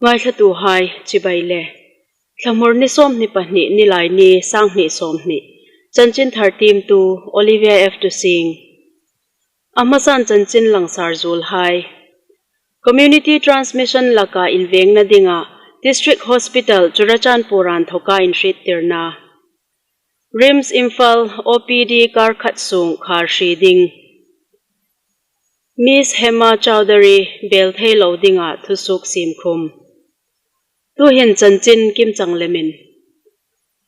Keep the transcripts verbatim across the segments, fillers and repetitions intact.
Ngaithlatuhai chibai le. Thlamur ni sawmhni pahni, Nilaini, sanghni sawmhni. Chanchinthar tiemtu Olivia F Tusing. A hmasan chanchin langsar zuolhai. Community transmission laka invengna dinga District Hospital Churachandpur-a inthoka inhriettirna. RIMS Imphal O P D kar khat sung khar hri ding. Miss Hema Chowdhury bel thei lo dinga thusuok siem khum. Tuhin chanchin kimchang lemin.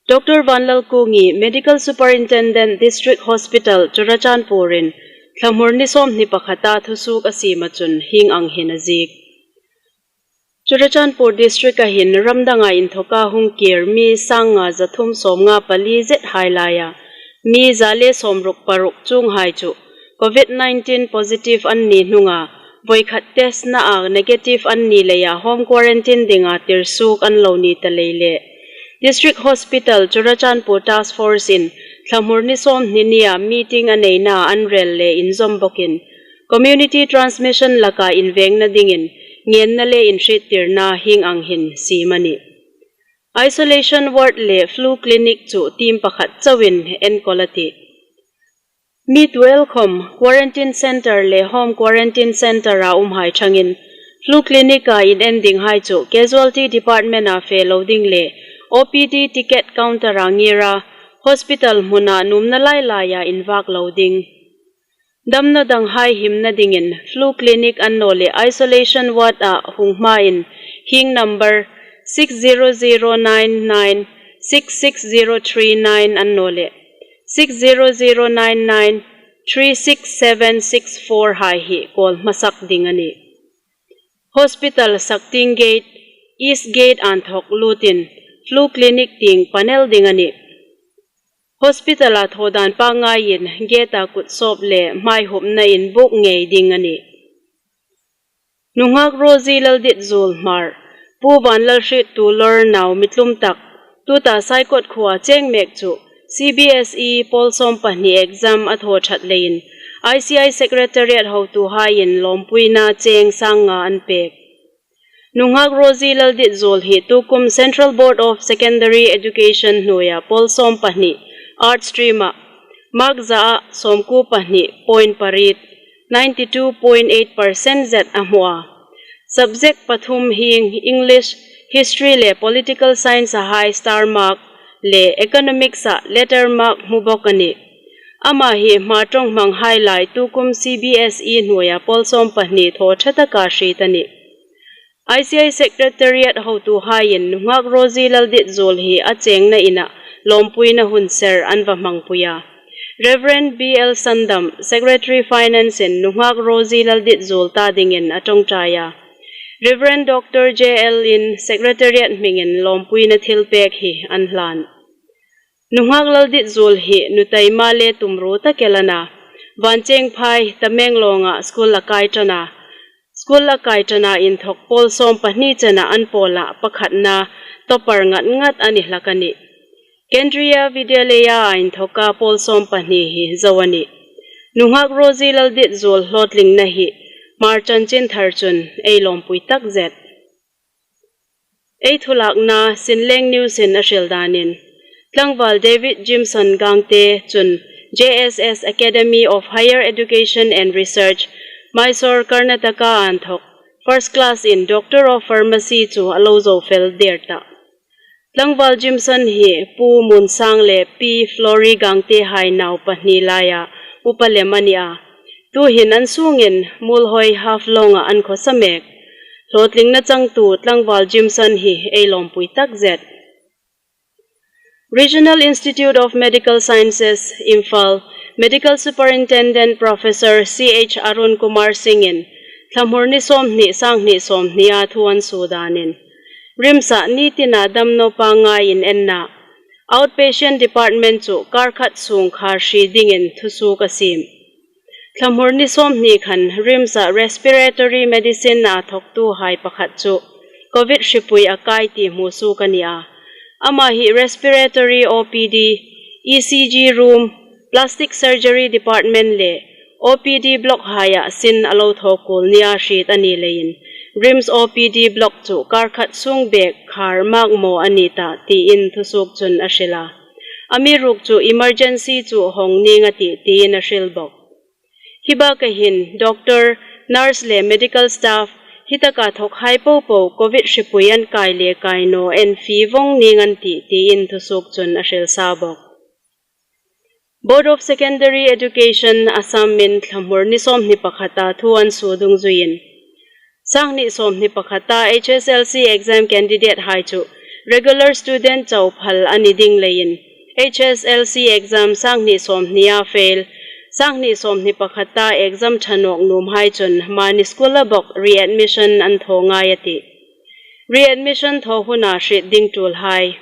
Doctor Vanlalkungi, Medical Superintendent, District Hospital Churachandpur-in thlamur ni sawmhni pakhata thusuok a siema chun hieng ang hin a ziek. Churachandpur District-a hin ram danga inthoka hung kir mi sangnga zathum sawmnga pali zethai laia mi za le sawmruk paruk chuonghai chu COVID nineteen positive an ni hnunga, voikhat test-na a negative an ni leia home quarantine dinga tirsuok an lo ni ta lei le District Hospital Churachandpur Task Force-in thlamur ni sawmhni nia meeting a neina an rel le inzawm bawkin, community transmission laka invengna dingin ngenna le inhriettirna hieng ang hin siem a nih. Isolation ward le flu clinic chu team pakhat chauhin enkawl a tih. Mi twelve khom quarantine center le home quarantine center-a umhai thangin flu clinic-a in en dinghai chu casualty department-a fe lo ding le O P D ticket counter-a ngir a, hospital hmuna nuomna lai laia invak lo ding. Damna danghai himna dingin flu clinic annawleh isolation ward-a hung hmain hieng number six zero zero nine nine six six zero three nine annawleh six zero zero nine nine three six seven six four hai hi call hmasak ding a nih. Hospital saktieng gate, East Gate-a inthok lutin flu clinic tieng panel ding a nih. Hospital-a thaw dan pangngaiin gate-a kut sawp le hmaihupna inbuk ngei ding a nih. Nunghak Rosie Lalditzuol Hmar, Pu Vanlalhriettu Lawrnau mi tlum tak, tuta Saikot khuoa cheng mek chu C B S E pawl sawm pahni exam a thaw ṭhat leiin I C I Secretariat hotuhaiin lawmpuina cheng sangnga an pek. Nunghak Rosie Lalditzuol hi tukum Central Board of Secondary Education hnuoia pawl sawm pahni Art Stream-a mark zaa sawmkuo pahni point pariet, ninety two point eight percent zet a hmu a. Subject pathum hieng English, History le Political Science-a high star mark le Economics-a letter mark hmu bawk a nih. Ama hi Hmar ṭawng hmanghai lai tukum C B S E hnuoia pawl sawm pahni thaw ṭha taka hriet a nih. I C I Secretariat hotuhaiin Nunghak Rosie Lalditzuol hi a chengna ina lawmpuina hun ser an va hmangpui a. Reverend B L Sandam, Secretary Finance-in Nunghak Rosie Lalditzuol ta dingin a ṭawngṭai a. Reverend Doctor J L-in Secretariat hmingin lawmpuina thilpek hi an hlan. Nunghak Lalditzuol hi nu taima le tumruo tak el a na. Vanchengphai, Tamenglong-a school a kai ṭan a. School a kai ṭana inthok pawl sawm pahni chena an pawla pakhatna topper ngat ngat a ni hlak a nih. Kendriya Vidyalaya-a inthoka pawl sawm pahni hi zo a nih. Nunghak Rosie Lalditzuol hlawtlingna hi Hmar Chanchinthar chun ei lawmpui tak zet. Ei thulakna Sinleng News-in a hril danin, Tlangval David Jimson Gangte chun J S S Academy of Higher Education and Research, Mysore, Karnataka-a inthok first class-in Doctor of Pharmacy chu a lo zo fel der ta. Tlangval Jimson hi Pu Munsang le Pi Flory Gangte hai nau pahni laia upa lem a ni a. Tuhin an sungin Muolhoi Haflong-a an khawsa mek. Hlawtlingna changtu Tlangval Jimson hi ei lawmpui tak zet. Regional Institute of Medical Sciences, Imphal, Medical Superintendent Professor C H Arun Kumar Singh-in thlamur ni sawmhni, sanghni sawmhnia thu an suo danin, RIMS-a ni tina damnaw pangngaiin enna Outpatient Department chu kar khat sung khar hri dingin thusuok a siem. Thlamur ni sawmhni khan RIMS-a Respiratory Medicine-a thawktuhai pakhat chu COVID hripui a kai ti hmusuok a ni a. Ama hi Respiratory O P D, E C G Room, Plastic Surgery Department le O P D Block-haia sin a lo thaw kuol nia hriet a ni leiin, RIMS O P D block chu kar khat sung bek khar makmaw a ni ta tiin thusuok chun a hril a. Amiruokchu emergency chu hawng ning a tih tiin a hril bawk. Hi baka hin doctor, nurse le medical staff hi taka thawkhai popo Covid hripui an kai le kai naw en fie vawng ning an tih tiin thusuok chun a hril sa bawk. Board of Secondary Education Assam-in thlamur ni sawmhni pakhata thu an suo dungzuiin, sanghni sawmhni pakhata H S L C exam candidate hai chu regular student chau phal a ni ding leiin, H S L C exam sanghni sawmhnia fail, sanghni sawmhni pakhata exam ṭha nawk nuom hai chun mani school-a bawk readmission an thaw ngai a tih. Readmission thaw huna hriet ding tul hai.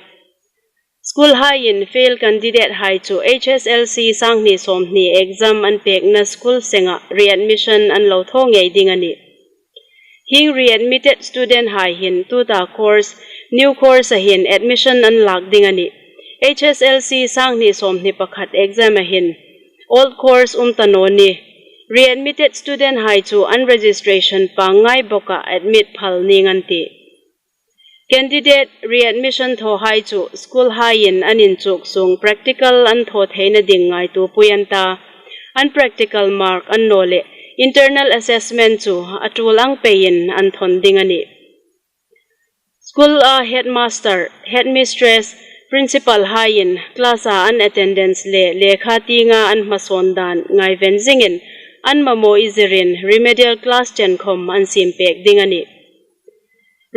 School haiin fail candidate hai chu H S L C sanghni sawmhni exam an pekna school senga readmission an lo thaw ngei ding a nih. Hieng readmitted student hai hin tuta course, new course-a hin admission an lak ding a nih. H S L C sanghni sawmhni pakhat exam-a hin old course um ta naw ni. Readmitted student hai chu an registration pangngai bawka admit phal ning an tih. Candidate readmission thaw hai chu school haiin an inchuk sung practical an thaw theina ding ngaituopui an ta. An practical mark an naw leh internal assessment chu a tul ang peiin an thawn ding a nih. School-a headmaster, headmistress, principal haiin class-a an attendance le lekha tienga an hmasawn dan ngaiven zingin an mamaw izirin remedial class chen khawm an siem pek ding a nih.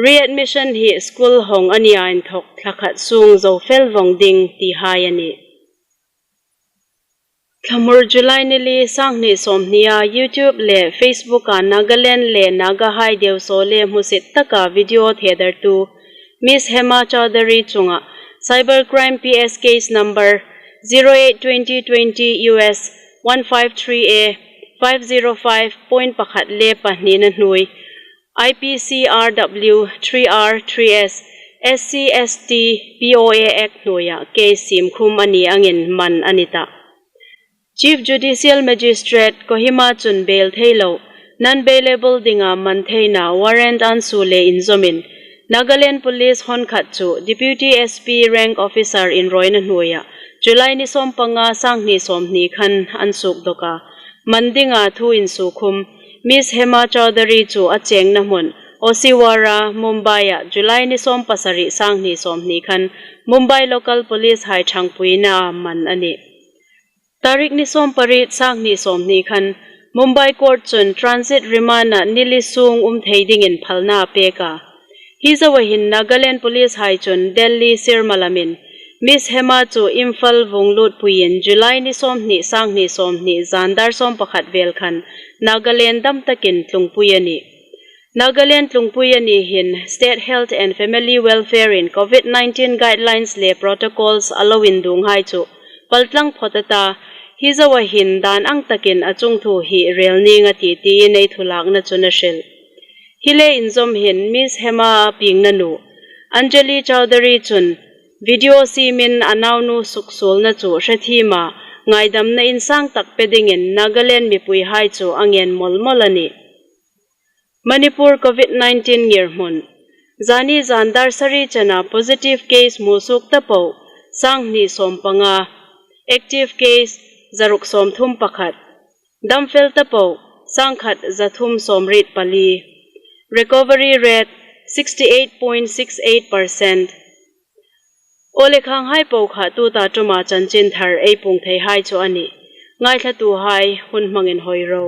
Readmission hi school hawng a nia inthawk thla khat sung zo fel vawng ding ti hai a nih. Thlamur July ni li sanghni sawmhnia YouTube le Facebook-a Nagaland le Naga hai deusaw le hmusit taka video thedartu Miss Hema Chowdhury chunga cybercrime P S case number zero eight twenty twenty U S one five three A five zero five point pakhat le pahnina hnuoi I P C R W three R three S, S C S T P O A Act hnuoia case siemkhum a ni angin man a ni ta. Chief Judicial Magistrate Kohima chun bail thei lo, non-bailable dinga man theina warrant an suo le inzawmin Nagaland Police hawn khat chu Deputy S P rank officer inrawina hnuoia July ni sawmpanga sanghni sawmhni khan an suok dawk a. Man dinga thu insuokhum, Miss Hema Chowdhury chu a chengna hmun Oshiwara, Mumbai-a July ni sawmpasari sanghni sawmhni khan Mumbai local police hai ṭhangpuinaa man a nih. Tarik ni sawmpariet sanghni sawmhni khan Mumbai court chun transit remand-a ni li sung um thei dingin phalna a pek a. Hi zoa hin Nagaland Police hai chun Delhi sir malamin Miss Hema chu Imphal vung lutpuiin July ni sawmhni sanghni sawmhni zan dar sawmpakhat vel khan Nagaland dam takin tlungpui a nih. Nagaland tlungpui a ni hin State Health and Family Welfare-in Covid nineteen guidelines le protocols a lo induong hai chu paltlang phawt a ta, hi zoa hin dan ang takin a chungthu hi rel ning a tih tiin ei thulakna chun a hril. Hi le inzawm hin Miss Hema-a piengna nu Anjali Chowdhury chun video siemin a naunu suksuolna chu hrethiema ngaidamna insang tak pe dingin Nagaland mipui hai chu a ngen mawl mawl a nih. Manipur Covid nineteen ngirhmun. Zani zan dar sari chena positive case hmusuok ta po sanghni sawmpanga, active case zaruk sawmthum pakhat, damfel ta po sangkhat zathum sawmriet pali, recovery rate sixty eight point six eight percent. Aw le, khang hai po kha tuta ṭuma chanchinthar ei puong thei hai chu a nih. Ngaithlatuhai hun hmangin hawi ro.